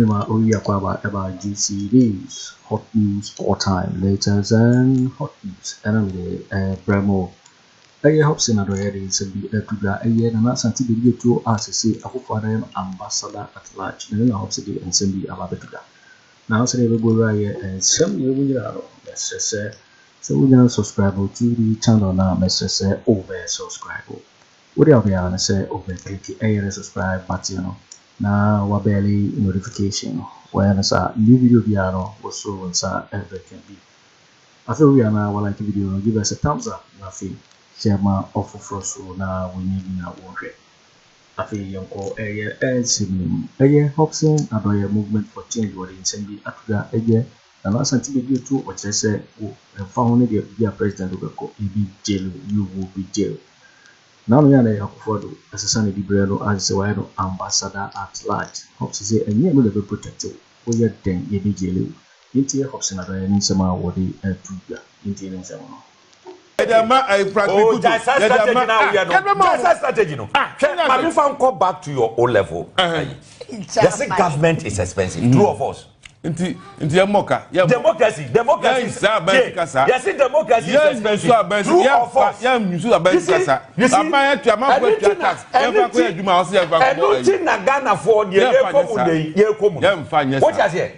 Mema oyi akwaaba ɛba GC News, hot news all time, latest and hot news. Ɛna mede ɛbrɛ mo. Ɛyɛ Hobson Adɔeɛ de nsɛm bi ato dwa. Ɛyɛ Nana Asante Bediatuo a sese Akufo Addo ayɛ no ambassador at large. Na ɛno na Hobson de nsɛm bi aba abɛto dwa. Na sɛdeɛ yɛbɛbɔ wura yɛ nsɛm wei mu nyinaa no, mɛsrɛ sɛ wonya subscribe to the channel na mɛsrɛ sɛ wobɛ subscribe. Wode a wobɛyɛ ne sɛ wobɛ click ɛyɛ the subscribe button no na wabell notification no. Wɔyɛ no saa, new video biara no, woso wo nsa ɛbɛka bi. Afei wowie na walike video no, give us a thumbs up, na afei hyɛ ma ɔfoforɔ so na wɔnyɛ bi na wɔnhwɛ. Afei yɛnkɔ ɛyɛ nsɛm no mu. Ɛyɛ Hobson Adɔeɛ, Movement for Change, wɔde nsɛm bi ato dwa. Ɛyɛ Nana Asante Bediatuo, ɔkyerɛ sɛ wo ɛmfa ho ne deɛ bibi a president wobɛkɔ, ebi jail, you will be jail. Naano yɛ a na ɛyɛ Akufo Addo ɛsesa ne diberɛ no agye sɛ wayɛ no ambassador at large. Hobson sɛ ɛnyɛ no na ɛbɛ protect wo. Woyɛ dɛn, yɛbɛ jail wo. Nti yɛ Hobson Adɔeɛ ne nsɛm a wɔde ato dwa. Nti ne nsɛm no. Yɛde ama Franklin Oh, Kutu. jai sa Yɛde strategy ama na woyɛ no. Jai sa strategy no. Hwɛ, maame, fa nkɔ back to your O level. Yɛsɛ government is expensive. True or false? Nti yɛ mɔ ka yɛ mɔ. Democracy, democracy. Yɛn nsa abɛn sika saa. Yɛsɛ democracy is Yɛn expensive. nsu abɛn True or false? Yɛn nsu abɛn sika saa. You see, Aban yɛ tua, amanfo ɛno atua nti na- tax. Yɛn fa kɔ yɛ adwuma a ɔsi yɛn fa kɔ Ɛno bɔ. nti na Ghanafoɔ deɛ Yɛmfa yɛkɔ nyɛ mu saa. de yi yɛkɔ mu no. Yɛmfa nyɛ Wote saa. aseɛ,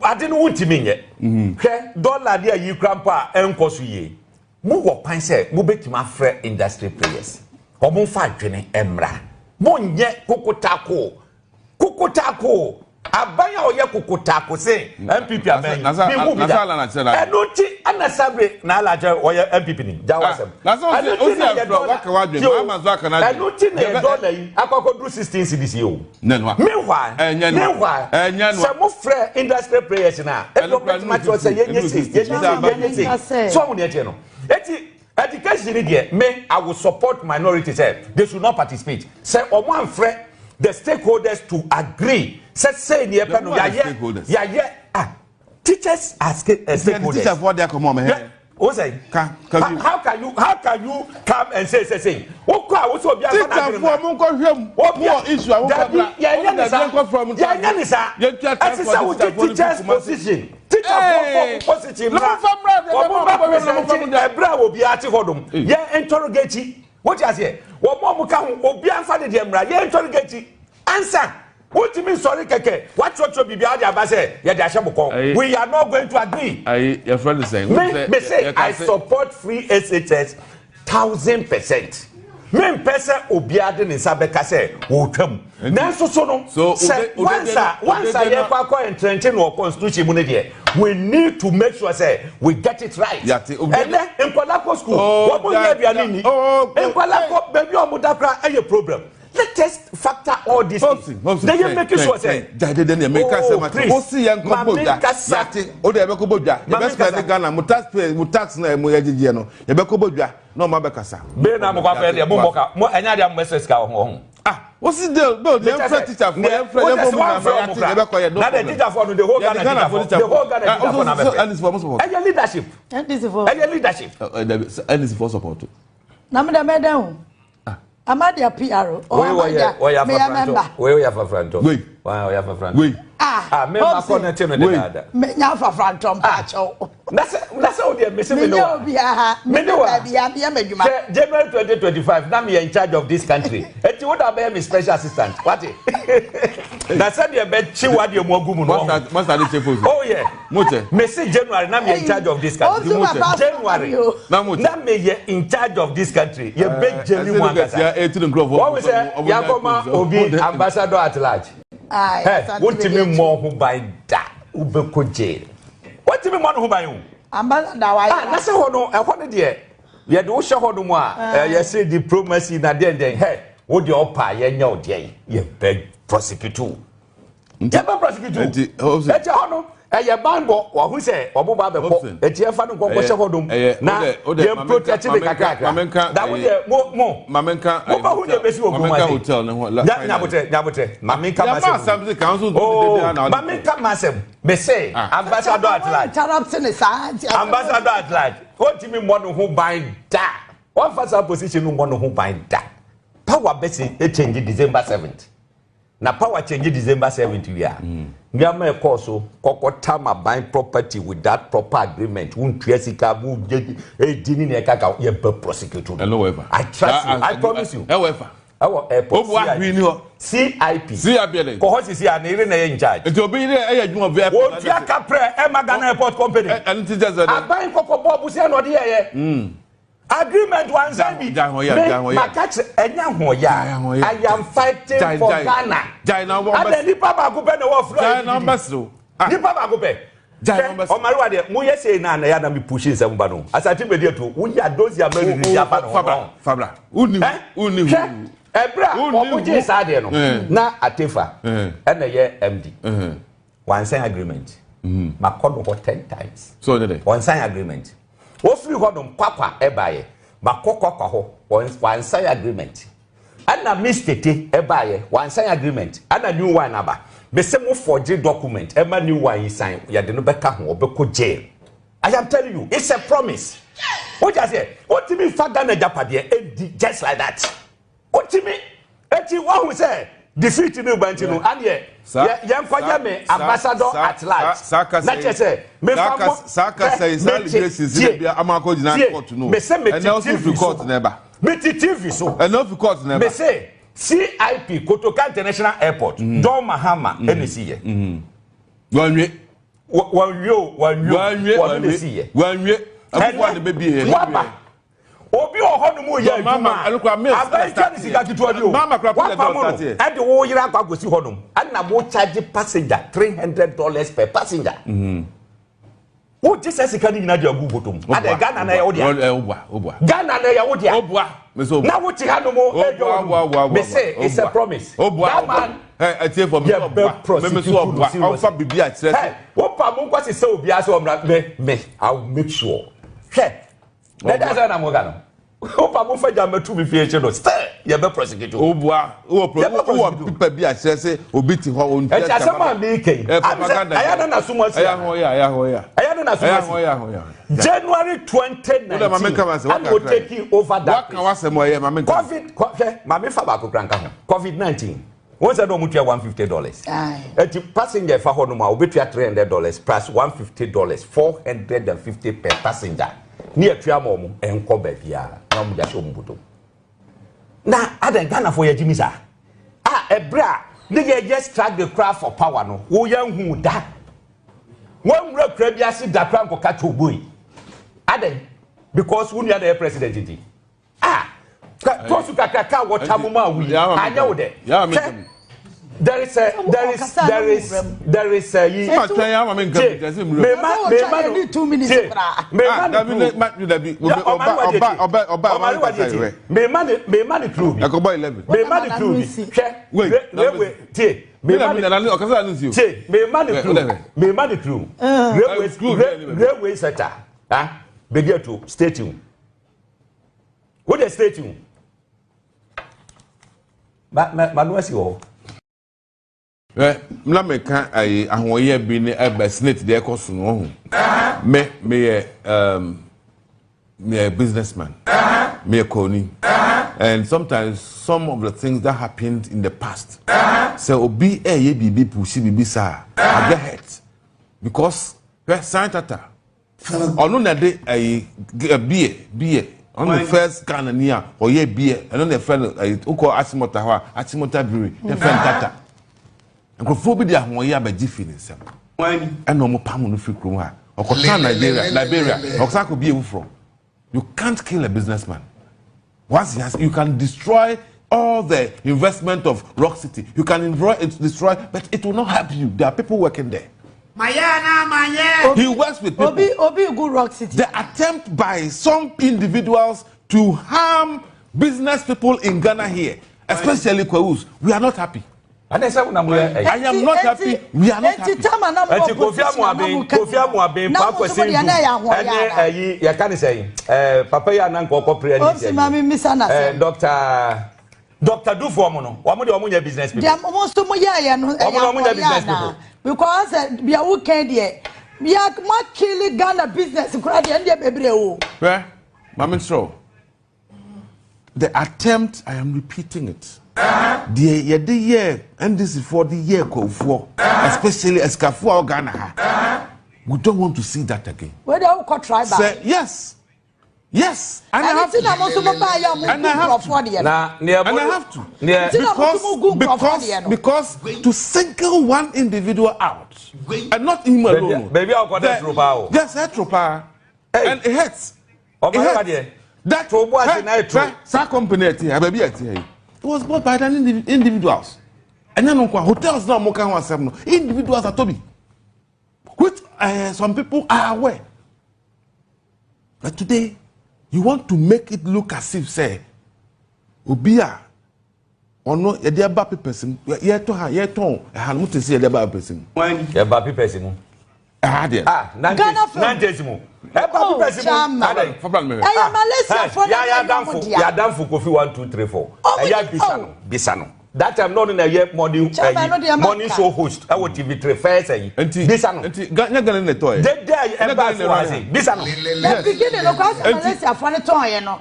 ade no wontumi nyɛ. Hwɛ, dɔla de ayi kura mpo a ɛnkɔ so yie. Mowɔ kwan sɛ mobɛtumi afrɛ industry players, ɔmo mfa adwene mmra. Monyɛ kokotako kokotako. Aban a ɔyɛ kokotako se NPP aban yi bi hu bi Nasa da. ala na kyerɛ na. Ɛno nti ɛna sabre na ala kyerɛ ɔyɛ NPP ni gya wasɛm. Na sɛ Ɛno osi nti na yɛ ɛfrɛ dɔla waka wadwene Yo, maa ma nso aka n'adwene. ɛno nti na yɛ dɔla yi akɔkɔduru 16 cedis yi o. Nɛnua. Meanwhile, Ɛnyɛ noa. meanwhile, Ɛnyɛ noa. sɛ mo frɛ industry players na ebi Ɛno wɔn kura bɛtuma kyerɛ sɛ yɛnyɛ se, yɛnyɛ se, yɛnyɛ se. So ɔmo deɛ kyerɛ no eti education ni deɛ, me, I will support minority sɛ they should not participate. Sɛ ɔmo anfrɛ the stakeholders to agree sɛ sei ni ɛpɛ no Who are the yayɛ stakeholders? Yayɛ, ah, teachers are stakeholders. Teacher fɔ de akɔmɔ ɔmɛ hɛ. O sɛ Ka ka how, bi. how can you come and say o kɔ a o sɛ obi afa Teacher fɔ mo nkɔ hwɛ mu. Mo wɔ issue a mo nkɔ Dabi, bla. yɛnyɛ ne saa, yɛnyɛ ne saa. Yɛntua Ɛsɛ transport sɛ wogye teacher fo ne teachers fi Kumasi. position, teacher fo fo position Na momfa mmra, deɛ wɔn mo ba nkɔ hwɛ mu, na momfa present mu da. ɛbrɛ a obiara te hɔ nom, yɛn interrogate. Wote aseɛ, wɔn a wɔn ka ho, obiara nfa de deɛ mmra, yɛn interrogate ansa. Wotumi nsɔre kɛkɛ watwerɛtwerɛ biribi ade aba sɛ yɛde ahyɛ mo kɔn. We are not going to agree. Ayi, yɛfrɛ no sɛn? Me say I support free SHS 1000%. Me mpɛ sɛ obiara de ne nsa bɛka sɛ wɔretwa mu, nanso so no So, sɛ once a yɛkɔ akɔ ntrɛnkyɛn wɔ constitution mu no deɛ, we need to make sure say we get it right. Yate, Ɛnɛ nkɔla kɔ school, Oh, wɔn mo nyɛ aduane ni. oh, Nkɔla kɔ baabi a wɔn da kora ɛyɛ problem. Let us factor all these things. Hobson, Then you make sure say. Jai dede ne me ka Oh, sɛ ma please. o si yɛn kɔ bɔ dwa. Maame nkasa. Yate, o de yɛbɛkɔ bɔ dwa. Maame Yɛbɛ spend nkasa. Ghana mo tax pay, mo tax na mo yɛ gyegye no, yɛbɛkɔ bɔ dwa na ɔmo abɛkasa. Bẹ́ẹ̀ na mo kɔ afɛ deɛ, mo mbɔ ka mo ɛnyɛ adeɛ a mo bɛ sɛ sika wɔ ho. Ah, o si deal no, yɛn fɛ teacher fo, yɛn fɛ, yɛn fɔ mu na ma yate, yɛbɛkɔ yɛ no Na the problem. teacher fo no, the whole Ghana teacher fo, the whole Ghana teacher fo na bɛ fɛ. NDC fo mo support. Ɛyɛ leadership. NDC fo. Ɛyɛ leadership. Ɛ ɛ, NDC fo support. Na mi dɛ mɛ dɛn o, Amadia PR o. Wei wɔyɛ wɔyɛ Amadia meyɛ afafrantɔ. member. Wei wɔyɛ afafrantɔ. Wei. Wɔyɛ afafrantɔ. Wei. Ah. Ah, me ma kɔ ne te no Wei. dedaada. Mɛ nya afafrantɔ mpakyɛw. Na sɛ o deɛ mesi mi Mi ne nye wa. obiara. Me ne wa. Baabi a mi yɛ mɛ dwuma. Sɛ January 2025 na mi yɛ in charge of this country, eti wo da bɛyɛ mi special assistant wate, na sɛdeɛ bɛ kyi wa deɛ mu agu mu no. Master de che fo. Oh yeah. Mo kyɛ. Me si January na mi yɛ in charge of this country. Osu papa. January Na mo kyɛ. na mi yɛ in charge of this country, yɛ bɛ jeli mu ankasa. Eti nkurɔfoɔ. Wɔn sɛ yakɔma obi ambassador at large. Ɛ wotumi mmɔ ho ban da, wobɛkɔ jail. Wotumi mmɔ ne ho ban o. Ambassador wa Ah, na sɛ hɔ no, ɛhɔ no deɛ, yɛde wohyɛ hɔ no mu a yɛsɛ diplomacy na deɛ deɛ hɛ wo deɛ ɔpa a yɛnyɛ wo deɛ, yɛbɛ prosecute wo, yɛbɛ prosecute wo. Nti, Hobson. Ɛkyɛ hɔ no ɛyɛ banbɔ, wɔho sɛ ɔmo ba bɛkɔ Hobson. eti ɛfa no nkɔnkɔ hyɛ hɔ nom Ɛyɛ- na wode- yɛn protect ne kakrakra ma menka- na wo deɛ mo Maame nka. mo ba ho deɛ bɛsi wɔ Maame kurom nka ase. hotel ne ho. Nyabotrɛ, nyabotrɛ, maame nka Yàrá ma asɛm. asam se council. Oh, maame nka ma asɛm. Me say ambassador at large. Interrupt ne saa nti. Ambassador at large, wɔntumi mmɔ ne ho ban da. Wɔnfa saa position no mmɔ ne ho ban da. Power bɛsi change December 7th. Na power change December 7th wie a, nneɛma ɛkɔɔ so kɔkɔ tam aban property without proper agreement, wontua sika, wogye edi ne nea ɛkaka, yɛbɛ prosecute no. Ɛno wɔ ɛfa. I trust you, I promise you. Ɛwɔ ɛfa. Ɛwɔ airport. Obu ahwii ni hɔ. CIP. CIP yɛ dɛ. Kɔ hɔ sisi a ne yere na ɛyɛ in charge. Nti obi yere ɛyɛ adwuma wɔ airport. Wɔtua kaprɛ ɛma Ghana Airport Company. Ɛno ti kyɛ sɛ dɛ. Aban kɔkɔ bɔɔ busia na ɔde yɛyɛ. Agreement wansan bi. Me maka kyerɛ ɛnyɛ ahoɔyɛ a. I am fighting for Ghana. Ada nipa baako pɛ na ɛwɔ floor. Gyae na ɔmbɛserew. Nipa baako pɛ. Gyae na ɔmbɛserew. Ɔmariwa deɛ mo yɛ sei na na yɛ na mi push nsɛm ba no. Asante medi atuo. Woyɛ adosi ama riri di aba no. Fabra fabra. Wonni wonni hu. Hwɛ ɛbrɛ a wɔn gye saa deɛ no na Atefa ɛna yɛ MD. Wansan agreement. Makɔ no hɔ 10 times. So ɔnyɛ dɛ. Wɔnsan agreement. Wofiri hɔ nom Kwakwa ɛbaayɛ. Makɔ Kwakwa hɔ wansan agreement. Ɛna Miss Tete ɛbaayɛ wansan agreement. Ɛna new one aba. Bese mo forgery document ɛma new one yi sign, yɛde no bɛka ho, ɔbɛkɔ jail. I am telling you, it's a promise. Wogya sɛ wotumi fa Ghana agyapadeɛ edi just like that. Wotumi eti wahu sɛ defeat no ba nti no adeɛ yɛnkɔyɛ me ambassador at large na kyerɛ sɛ mefa mo. Saa kasa yi, saa allegations yi bi ama akɔ gyina court no. Mese mete ɛnna TV ofi court so na ɛba. Mete TV so. Ɛnna ofi court na ɛba. Mese CIP, Kotoka International Airport, John Mahama ɛna esi yɛ. Wɔnwie. Wɔnwie o, wɔnwie o. Wɔnwie. Wɔn na esi yɛ. Wɔnwie. Akufo Addo bɛ bie yɛ. Waba obi wɔ hɔ nom yɛ adwuma a aban twa ne sika ketewa bi o, wapam no ɛde wo yere akɔ akɔsi hɔ nom, ɛna mo charge passenger $300 per passenger. Wo gye sɛ sika no nyinaa de agu bɔtɔ mu adɛ. Ghana na ɛyɛ wo dea? Ghana na ɛyɛ wo dea na wo te ha nom ɛdwa wɔ? Me se it's a promise, that man yɛ bɛ prosecute no seriously. Ɔfa bibi akyerɛ sɛ wo pa mo nkɔ sɛ obiara sɛ ɔmra me, I will make sure. Hwɛ na ɛda sɛ na mo ka no, wopa mo fa gya mɛtu mi fie akyi no, still yɛbɛ prosecute. O bua, wɔ pro wɔ pipa bi akyerɛ sɛ obi te hɔ o ntia. Ɛti asɛm a mi kɛ yi propaganda ɛyɛ na na sum asi. Ɛyɛ ahoɔyɛ, ɛyɛ ahoɔyɛ. Ɛyɛ na na sum ɛyɛ asi. Ahoɔyɛ, ahoɔyɛ. January 2019 ɛna o take over that place. Waka wasɛm ɔyɛ maame nka. Covid hwɛ, maame fa baako kura nka ho. COVID-19 wɔn sɛ na wɔn tua $150. Ɛti passenger fa hɔ nom a obetua $300 plus $150, 450 per passenger ne yɛtua ma wɔn. Ɛnkɔ baabiara na wɔn de ahyɛ wɔn bɔtɔ na adan. Ghanafoɔ yɛ gyimi saa a ɛbrɛ a ne yɛ yɛ struggle kora for power no, wɔyɛ nhu da wɔn nwura kura bi ase da kora nkɔka twɛ yi adan because wɔn nua na yɛ president ti a tosu kakraka a wɔta mu ma awi anyɛ wo dɛ. Hwɛ, there is a yi. Ma twɛn ama mi nka mi jɛsi mi. Mema no tie, mema no clue. Dabi, ɔba ɔba ɔba ɔba ɔmari wa die tie, mema ne clue bi. Ɛkɔbɔ 11. Mema ne clue bi, hwɛ, railway, tie, mema ne ɔkasa ne nsi o. Tie, mema ne clue, mema ne clue. Railway sector, ah, Bediatuo, stay tuned, wo de stay tuned, ma ma ma no asi wɔ hɔ. Ɛ na meka ayi ahoɔyɛ bi ne ɛbɛ SSNIT deɛ ɛkɔ so no ɔho. Me meyɛ meyɛ businessman, meyɛ kɔni, and sometimes some of the things that happened in the past, sɛ obi ɛyɛ biribi push biribi saa, I get hurt because hwɛ sign tata ɔno na de ɛyi beer, ɔno first Ghana ni a ɔyɛ beer. Ɛno na ɛfrɛ no ɛyi wokɔ Achimota hɔ a, Achimota Brewery na ɛfrɛ no Tata. Nkurɔfoɔ bi de ahoɔyɛ abɛgye fi ne nsam ɛna ɔmo pam no firi kurom ha, ɔkɔtena Nigeria, Liberia, ɔkɔsan akɔ bie foforɔ. You can't kill a businessman once he has. You can destroy all the investment of Rock City, you can destroy, but it will not help you. There are people working there. He works with people. Obi obi gu Rock City. The attempt by some individuals to harm business people in Ghana here, especially Kwahus, we are not happy. Ane sɛ wonam yɛ ɛyɛ. I am not happy. We are not happy. Eti tama na mo Ɛti Kofi Amuaben, Kofi Amuaben, Pa Kwesi Ndu ɛne ɛyi yɛka ne sɛn, papa yi anan kɔkɔ pere ɛne Ɔsi maame misa na sɛ. Dr. Duffuor mu no, wɔn de wɔn nyɛ business people. Deɛ mo nso mo yɛ yɛ no Wɔn na wɔn nyɛ business people. Because bia wo kɛn deɛ bia mo akili Ghana business kura deɛ ɛn deɛ bebree o. Hwɛ, maame sọ̀rọ̀. The attempt, I am repeating it, deɛ yɛde yɛ NDC foɔ de yɛ Kwahufoɔ, especially asikafoɔ a wɔ Ghana ha, we don't want to see that again. Wei deɛ wokɔ tribal. Sɛ yes, and I Ɛne have ti na to. mo nso mo baa yɛ a mo And gu I have to. nkurɔfoɔ deɛ no. Na nea And I have to. Nea Nti na mo nso mo gu nkurɔfoɔ Because deɛ no. because to single one individual out and not him alone. Baabi a ɔkɔ dɛ turo paa o. Yes, ɛturo paa. Hey. And it hurts. Ɔmo It ayɛ hurts. deɛ. That To bo ase na ɛturo. Hɛ, saa company ɛte ha, baabi a ɛte ha yi, it was bought by the individuals. Ɛnyɛ no nko a, hotels na ɔmo ka ho asɛm no, individuals atɔ bi, which some people are aware. But today you want to make it look as if say obi a ɔno yɛde aba papers mu, yɛtɔ ha, yɛtɔn ɛha no, mo te sɛ yɛde aba papers mu. Yɛba papers mu. Ɛha deɛ. Ah, Ghana film. 90s mu. Ɛba Oh, papers mu. Chairman. Adan. Fabra no mehwɛ. Ɛyɛ Malaysia foɔ na yɛ ɛyɛ adamfo ɔmo dea. yɛ adamfo Kofi 1 2 3 4. Ɔmo Ɛyɛ bisa oh. no, bisa no. That time n'ɔno na ɛyɛ morning Chairman, no deɛ ɛyi morning maka. show host ɛwɔ TV3 first ɛyi. Nti Bisa no. Nti nyɛ Ghana na ɛtɔ yɛ. Dede a ɛba so wɔ ase bisa no. The beginning no kɔ asɛ Malaysia foɔ no tɔn yɛ no.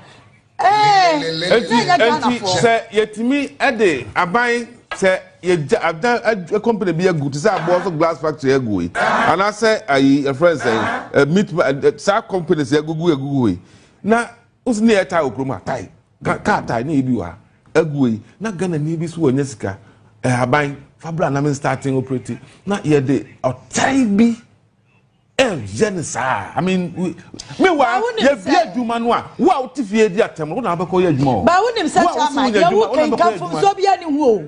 Ee, Nti na ɛnyɛ Ghana nti foɔ. sɛ yɛtumi ɛde aban sɛ yɛgya adan company bi agu te sɛ Aboɔ Glass Factory agu yi, anaasɛ ayi ɛfrɛ sɛ ɛ meat ɛ saa companies agugu agugu yi, na wosi ne yɛ tae wɔ kurom a tae kaa tae ne yɛ bi wɔ ha agu yi, na Ghana ni bi so wɔ nyɛ sika ɛ aban fabra na starting operate na yɛde ɔtan bi ɛyɛ ne saa. I mean, meanwhile Ba, wonim yɛbie adwuma no a, wo a wote fie di atɛm no, wo na wobɛkɔ yɛ adwuma o. Ba, wonim sɛ Wo a wosi chairman wonya adwuma, yɛwo wo na wobɛkɔ yɛ kenka adwuma. mfomsoɔ bi ani hu o.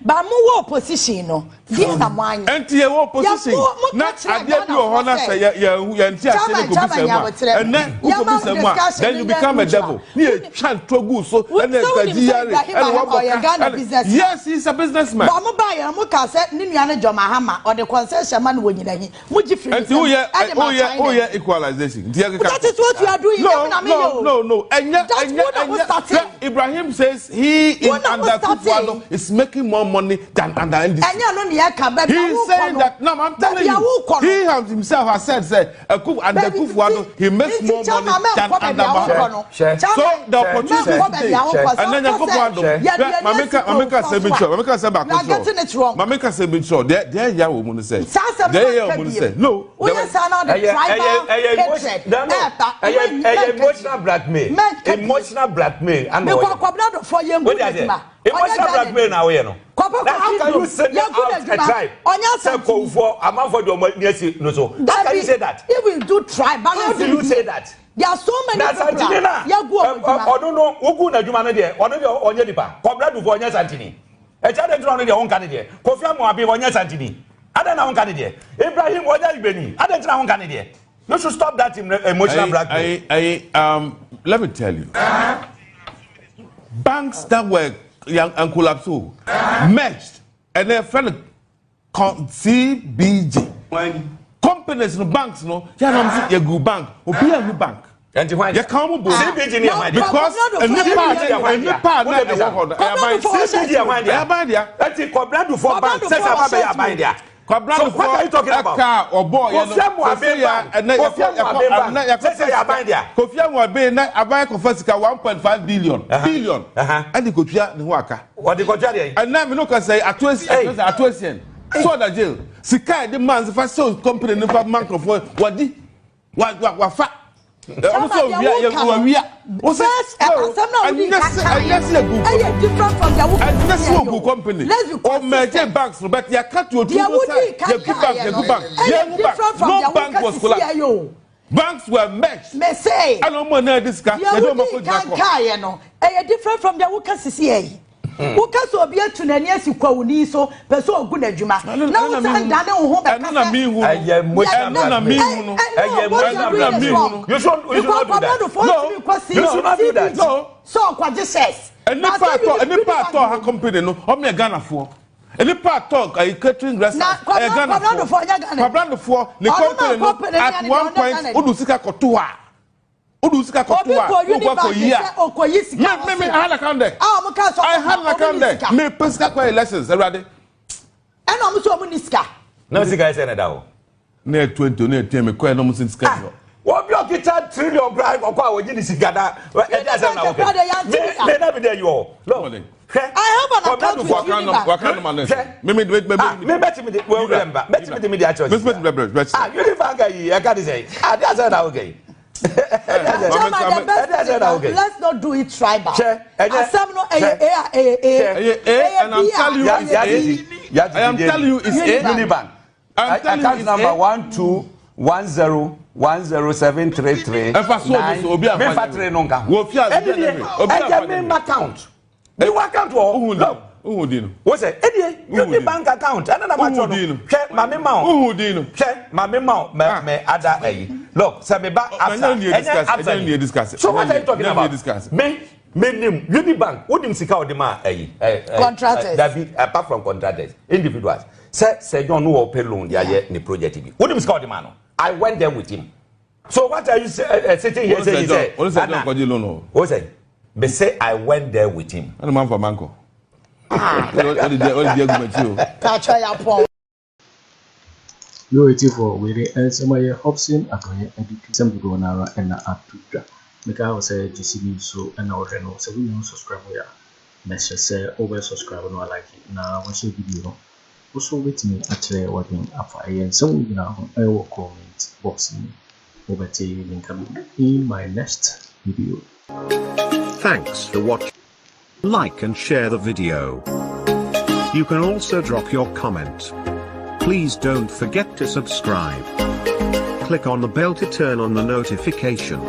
Ba mo wɔ opposition no, deɛ na mo anyɛ. Ɛnti yɛwɔ opposition Yɛ- mo na ka kyerɛ adeɛ bi wɔ hɔ na Ghanafoɔ sɛ yɛ yɛ yɛnte ase ne Chairman, kɔbi chairman, sɛ mu a, nyabotrɛ. ɛnɛ Yɛma wokɔbi sɛ mu a, discussion then you no become a yɛ devil ne yɛtwa ntorɔ gu so. Wo- Ɛna sɛ wonim ɛgyi sɛ yare Ibrahim ɛna Mahama wabɔ ɔyɛ ka Ghana businessman. Yes, he is a businessman. Ba mo ba yɛ mo ka sɛ ne nua no John Mahama ɔde concession ma no wɔ nyinahi mo gye firi ne Ɛnti woyɛ nsam ɛde ma woyɛ China. Woyɛ equalization nti yɛ keka. That is what you are doing. No, Ɛmu na meyɛ no, o. no, ɛnyɛ That's ɛnyɛ what I was ɛnyɛ starting. Sɛ Ibrahim says he in What I was under starting. Akufo-Addo is making more money than under NDC. Ɛnyɛ no ne yɛ ka baabi He a is wokɔ saying no. that no, I'm telling Baabi a you, wokɔ no. he has himself has said, say, Akuf, under Baabi Akufo-Addo, he makes nti more chairman, money than mɛnkɔ under baabi a wokɔ Mahama. no. Hyɛ. So the opportunity Mɛnkɔ baabi a wokɔ. Sɛ and then wokɔ sɛ Akufo-Addo, yɛde ani Mame asi ka mame ka sɛ bi kuromfoɔ so kyerɛ, mame ka sɛ baako You are getting it wrong. Mame ka sɛ bi kyerɛ, deɛ deɛ ya wɔ mu no sɛ, Saa asɛm no deɛ yɛ mɛnka wɔ mu no bio. sɛ, no, Woyɛ saa na ɔde Ɛyɛ tribal ɛyɛ ɛyɛ emotion hatred no no ɛɛba. ɛyɛ ɛyɛ emotional blackmail. Mɛnka bio. Emotional blackmail ana Mekɔ ɔyɛ. Akɔbena yɛn gu Wọ́n di ase n'adwuma. emotional blackmail na ɔyɛ no. Kɔpɛ Na how can you send yɛgu out a n'adwuma. tribe? Ɔnyɛ Sɛ Asante. Kɔnfoɔ amanfoɔ de ɔmo ani asi no so. How can you say that? If we do tribalism, How do you say that? There are so many Na people Santini a na yɛgu wɔn adwuma. ɔno no wogu n'adwuma no deɛ, ɔno deɛ ɔnyɛ nipa. Kɔbena Duffuor ɔnyɛ Santini? Ɛkyɛ de ntina ɔno deɛ ɔnka ne deɛ. Kofi Amoabeng ɔnyɛ Santini? Adan na ɔnka ne deɛ. Ibrahim ɔnyɛ Igbeni? Adan ntina ɔnka ne deɛ. You should stop that emotional blackmail. I, let me tell you, banks that were young and collapsed, merged, and then friend CBG companies no, banks no, yà nà ɔmo sɛ yɛ bank, obi yɛ gu bank. Ɛnti hwan? Yɛ kan mo bo. CBG ni ɛhwan deɛ? Because nipa nipa na ɛwɔ hɔ no, ɛyɛ aban. CBG ɛhwan deɛ? Ɛyɛ aban deɛ. Ɛnti Kɔbena Duffuor bank sɛ sɛ aba bɛyɛ aban deɛ? Kɔbena So what are you talking about? ɛka ɔbɔ yɛ no Kofi Amoabeng bank. Kofi Amoabeng bank. Sɛ sɛ yɛ aban deɛ? Kofi Amoabeng na aban kɔfa sika 1.5 billion billion ɛde kotua ne ho aka. Wɔde kɔtua deɛ? Ɛnna mi n'o ka sɛ Ato Esi Ato Essien so ɔda jail, sika yɛ de man fa sales company ne fa man nkurɔfoɔ wɔdi wa wa wafa ɔmo sɛ owia yɛ wawia. First, asɛm na wodi ɛnyɛ sɛ ɛnyɛ sɛ egu ɛyɛ different from deɛ woka. Ɛnyɛ sɛ ogu company Let's be ɔmɛgye consistent. banks no, but yɛka to otu Deɛ no wodi sɛ kan yɛgu bank kaeɛ yɛgu no bank ɛyɛ yɛgu bank different from no deɛ bank woka was sisi collapsed, yɛ o. Banks were merged. Me say ɛna ɔmo anaa di sika deɛ yɛde ɔmo akɔ wodi gyina kan kɔ. kaeɛ no ɛyɛ different from deɛ woka sisi yɛ yi. Woka sɛ obi atu n'ani asi kwawuni so pɛ sɛ ɔgu n'adwuma Ɛno- na ɛno na wosan mehu. dane wo ho bɛka Ɛno na mehu no. Ɛyɛ emotional Ɛno na blackmail. mehu no. Ɛyɛ emotional ɛno na mehu blackmail. no. You should not do that. No. You should not do that. No. Sɛ ɔkɔgye shares. Nipa atɔ, nipa atɔ ha company no, ɔmo yɛ Ghanafoɔ. Nipa atɔ ayi catering restaurant Na ɛyɛ Kwabena Ghanafoɔ. Duffuor nyɛ Ghana. Kwabena Duffuor ne Ɔno na company no company no at yɛ one ne point Ghana. odu sika kɔto a, odu sika Obi kɔto a kɔ wokɔ Unibank akɔ yi a sɛ ɔkɔyi sika. Me I had account there. A ɔmo ka sɛ I had an account ɔmo ni there. sika. Me pɛ sika kɔ elections, Ɛwurade. Ɛna ɔmo sɛ ɔmo ni sika. Na sika yɛ sɛ ne da o. Ne yɛ 20, ne yɛ 10, me kɔ yɛ na ɔmo sɛ sika ni hɔ. Wɔn bi Ɔkita trillion kura ɔkɔ a wɔgye ne sika na ɛdi asɛm na wɔkɛ me me na mi dɛ yi wɔ hɔ. Hwɛ. I have an account with Unibank. Waka no ma no. Hwɛ. Me me me me. Ah, me bɛ ti mi di wɔ wura mba bɛ ti mi di mi di akyerɛ sisi. Me me me. Ah, Unibank ayi ɛka di sɛ ah, di asɛm na wɔkɛ yi. Chairman, the best thing is let's not do it tribal. Asɛm no ɛyɛ A a ɛyɛ A. Ɛyɛ A and I'm telling you it's A. I am telling you it's A. Unibank. I'm telling you Account it's number A. 121010733. Ɛfa so obi so obi afa Mefa three no nka ho. Wɔ fi ase Ɛni deɛ ɛyɛ me ma account. Mi wɔ account wɔ Ohun hɔ. di Look, ohun di no. wo sɛ ɛdiɛ Wohu di. Unibank account ɛna na ma Wohu kyerɛ di no. no. Hwɛ maame ma o. Ohun di no. Hwɛ maame ma o mɛ Ah. mɛ ada ɛyi. Look, sɛ mi ba Oh, Absa ɛnyɛ ne yɛ ɛnyɛ discuss, Absa ɛnyɛ ne yɛ discuss, So what ɛnyɛ are you talking ne yɛ about? discuss. Me me nim Unibank wo nim sika o de ma ɛyi. Contractors. Dabi, apart from contractors, individuals. Sɛ John no wɔ pay loan de ayɛ ne project bi. Wo nim sika o de ma no. I went there with him. So what are you sitting here saying? Sɛ Olùsẹ̀ John kọjí loan o. O sɛ me say I went there with him. Ɛna maa nfa maa nkɔ. Ɔde di egu mɛkyi o. Patro ya pɔn. Yo etifoɔ, wei de nsɛm a ɛyɛ Hobson Adɔeɛ de tu nsɛm dodoɔ no ara ɛna ato dwa. Meka wo sɛ GC News so ɛna wɔhwɛ no, sɛ wonya subscribe yɛ a, mɛhyɛ sɛ wobɛ subscribe no, like na wɔhyɛ video no. Wo so wobɛtumi akyerɛ w'adwene afa ɛyɛ nsɛm wo nyinaa ho ɛwɔ comment box no mu. Wobɛte me nka bio in my next video. Thanks for watching. Like and share the video. You can also drop your comment. Please don't forget to subscribe. Click on the bell to turn on the notification.